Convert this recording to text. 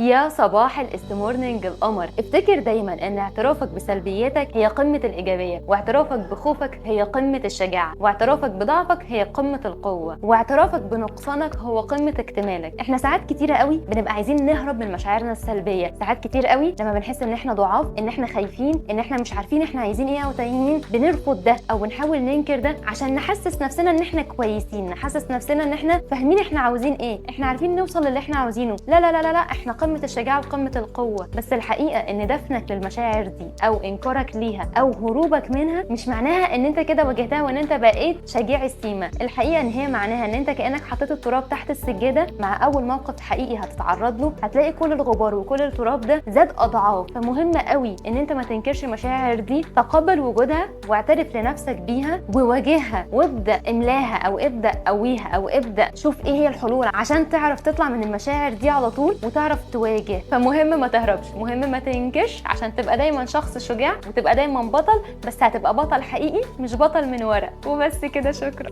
يا صباح الاستمورنينج القمر. افتكر دايما ان اعترافك بسلبياتك هي قمة الايجابية، واعترافك بخوفك هي قمة الشجاعة، واعترافك بضعفك هي قمة القوة، واعترافك بنقصانك هو قمة اكتمالك. احنا ساعات كتيرة قوي بنبقى عايزين نهرب من مشاعرنا السلبية، ساعات كتير قوي لما بنحس ان احنا ضعاف، ان احنا خايفين، ان احنا مش عارفين احنا عايزين ايه او تايهين، بنرفض ده او بنحاول ننكر ده عشان نحسس نفسنا ان احنا كويسين، نحسس نفسنا ان احنا فاهمين احنا عاوزين ايه، احنا عارفين نوصل للي احنا عاوزينه. لا لا لا لا، لا، احنا قمة الشجاعة وقمة القوة. بس الحقيقة ان دفنك للمشاعر دي او انكارك ليها او هروبك منها مش معناها ان انت كده واجهتها وان انت بقيت شجاع السيما. الحقيقة ان هي معناها ان انت كأنك حطيت التراب تحت السجادة، مع اول موقف حقيقي هتتعرض له هتلاقي كل الغبار وكل التراب ده زاد اضعاف. فمهم قوي ان انت ما تنكرش المشاعر دي، تقبل وجودها واعترف لنفسك بيها وواجهها، وابدا املاها او ابدا قويها او ابدا شوف ايه هي الحلول عشان تعرف تطلع من المشاعر دي على طول وتعرف تواجه. فمهم ما تهربش، مهم ما تنكرش، عشان تبقى دايما شخص شجاع وتبقى دايما بطل، بس هتبقى بطل حقيقي مش بطل من ورق. وبس كده، شكرا.